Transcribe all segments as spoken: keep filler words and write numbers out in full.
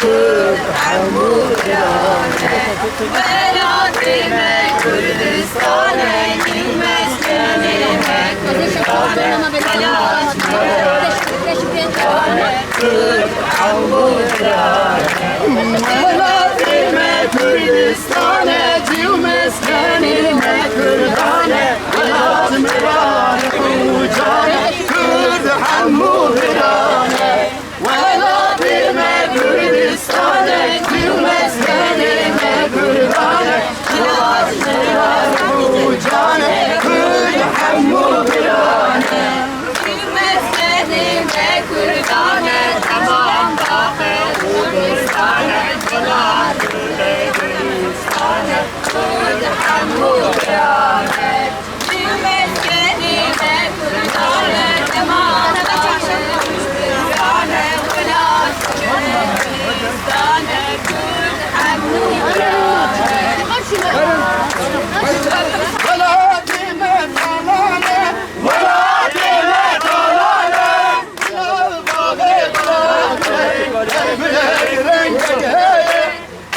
Kurd hemû Kurdan e. Welatê me Kurdistan e, meskenê me Kurdan e. Welat me Kurd hemû Kurdan e. Welatê me Kurdistan e, cî û meskenê me Kurdan e. Welat me ran û can e, Kurd hemû Kurdan e. Welatê me Kurdistan e, cî û meskenê me Kurdan e. Welat me ran û can e, Kurd hemû Kurdan e. Cî û meskenê me Kurdan e, temam daxil Kurdistan e. Welat me Kurdistan e, Kurd hemû Kurdan e.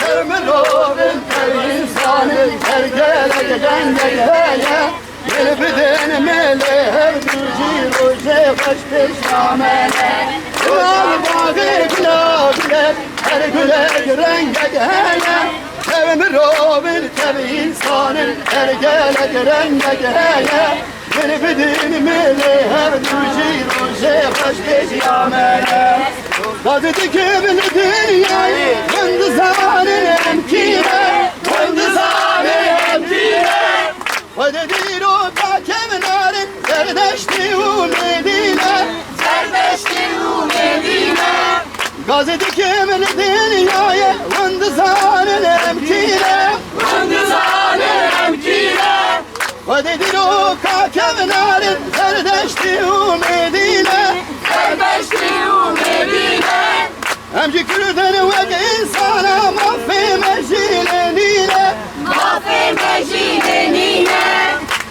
Her mirovin, her insanin, her gelek rengek heye. Gel bidin milê her du jî rojê xweş pêşiya me ne. Gula baxê gula gule, her gulek rengek heye. Tev mirovin, tev insanin, her gelek rengek heye. Gel bidin milê her du jî rojê xweş pêşiya me ne. Gazê dikim li dinyayê, hûn dizanin em kî ne, hûn dizanin em kî ne. Xwedê dîroka kevnarin, Zerdeştî û Medîne, Zerdeştî û Medîne. Gazê dikim li dinyayê, hûn dizanin em kî ne, hûn dizanin em kî ne. Xwedê dîroka kevnarin, Zerdeştî û Medîne, Zerdeştî û Medîne. Em jî Kurd in wek însana, mafê me jî lê nîne. Mafê me jî lê nîne.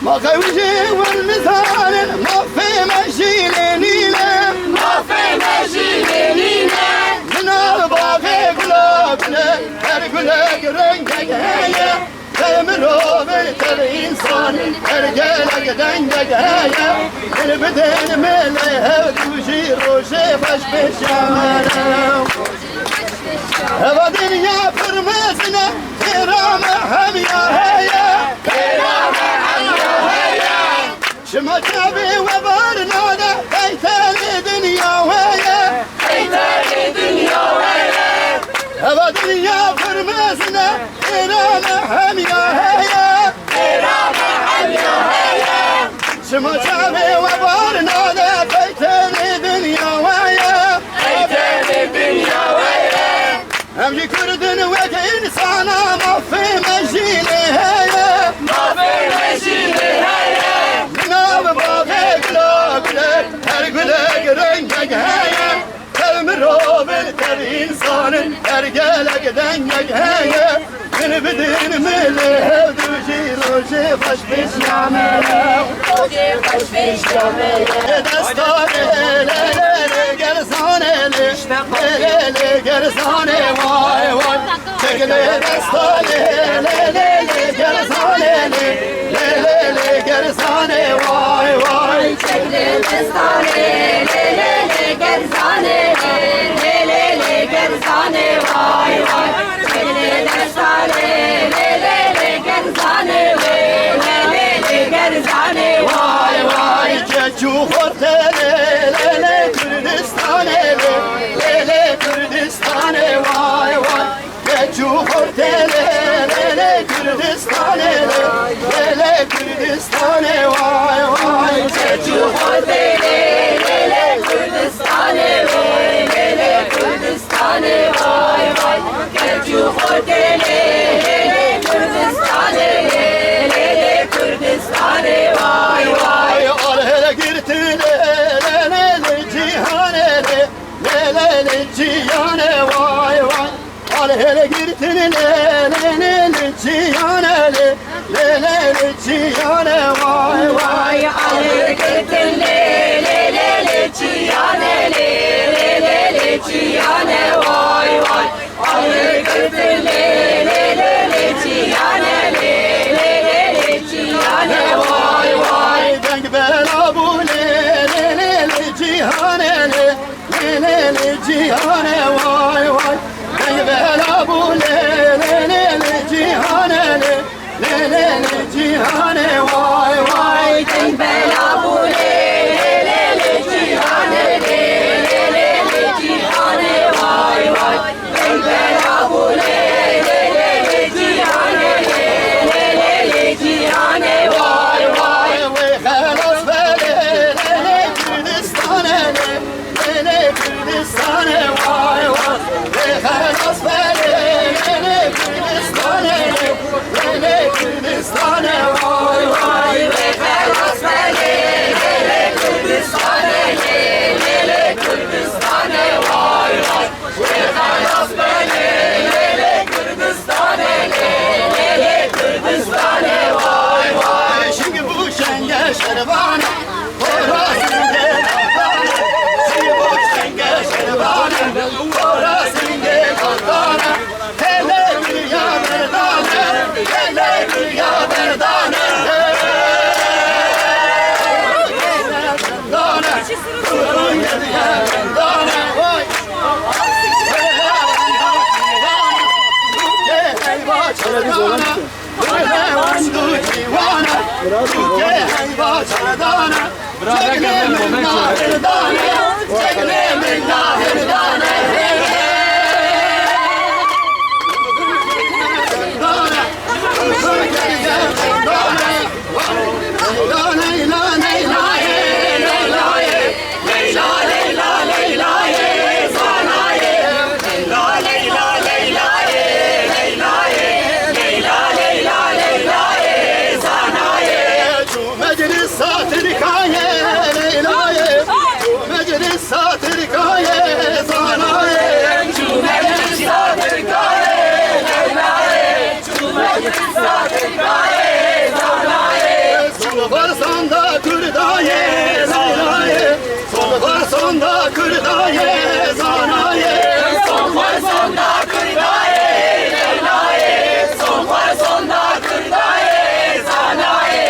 Ma qewicê hûn nizanin, mafê me jî lê nîne. Mafê me jî lê nîne. Di nav baxê gula gule, her gulek rengek heye. Tev mirovê, tev însanê, her gelek dengek heye. Gel bidin milê hev du jî rojê xweş pêşiya me ne. Heva dinya pir mezin e, xêra me hemiya heye. Xêra me hemiya heye. Çima çavê we bar nade, qey tenê dinya we ye. Qey tenê dinya we ye. Heva dinya pir mezin e, xêra me hemiya heye. Xêra me hemiya heye. Çima çavê we bar nade, qey tenê dinya we ye. Qey tenê dinya we ye. Em jî Kurd in wek însana, mafê me jî lê heye. Mafê me jî lê heye. Di nav baxê gula gule, her gulek rengek heye. Tev mirovin, tev însanin, her gelek dengek heye. Gel bidin milê hev du jî rojê xweş pêşiya me ye. Rojê xweş pêşiya me ye. Desta lê, lê, lê, lê, gerzanê lê. Lê, lê, lê, gerzanê, way, way. Çek lê desta lê, lê, lê, lê, gerzanê lê. Lê, lê, lê, gerzanê, way, way. Çek lê desta lê, lê, lê, lê, gerzanê lê. Lê, lê, lê, gerzanê, way, way. Çek lê desta lê, lê, lê, lê, gerzanê lê. Lê, lê, lê, gerzanê, way, way. Keç û xortê lê, lê, lê, Kurdistanê lê. Lê, lê, Kurdistanê, way, way. Keç û xortê lê, lê, lê, Kurdistanê lê, lê, lê, Kurdistanê, way, way. Keç û xortê lê, lê, lê, Kurdistanê lê, lê, lê, Kurdistanê, way, way. Keç û xortê lê, lê, lê, Kurdistanê lê, lê, lê, Kurdistanê, way, way. Al hele girtin lê, lê, lê, lê, cîhanê lê, lê, lê, lê, cîhanê, way, way. Al hele girtin lê, lê, lê, lê, cîhanê lê, lê, lê, lê, cîhanê, way, way. Al hele girtin lê, lê, lê, lê, cîhanê lê, lê, lê, lê, cîhanê, way, way. Meclisa Tirkayê Leylayê, meclisa Tirkayê Zanayê. Çûme Xwersanda Kurdayê Zanayê, Xwersanda Kurdayê Zanayê. Xwersanda Kurdayê Leylayê, Xwersanda Kurdayê Zanayê.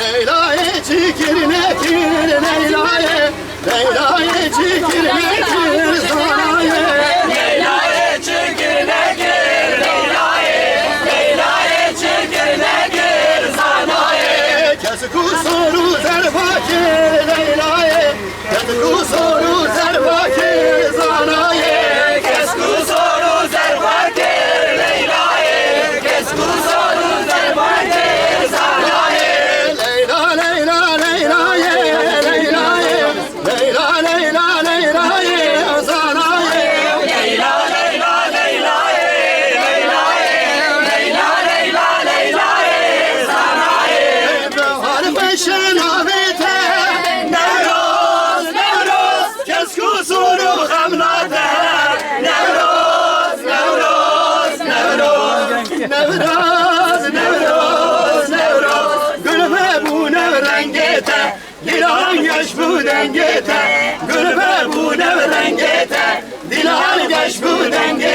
Leylayê çi kir nekir Leylayê, Leyla'yê çi kir nekir zanayê. Leyla'yê çi kir nekir Leyla'yê. Leyla'yê çi kir nekir zanayê. Kes ku sor û zerba kir Leyla'yê. Kes ku sor û zerba kir zanayê. Kes ku sor û zerba kir Leyla'yê. Kes ku sor û zerba kir zanayê. Leyla, Leyla, Leyla'yê, Leyla'yê. Leyla, Leyla, Leyla'yê, Zana'yê. Leyla, Leyla, Leyla'yê, Leyla'yê. Leyla, Leyla, Leyla'yê, Zana'yê. Bahar beşe navê te, Newroz, Newroz. Kes ku sor û xem nade. Newroz, Newroz, Newroz. Newroz, Newroz, Newroz. Gul vebûne rengê te. Dilan geş bû dengê te, gul vebûne rengê te. Dilan geş bû dengê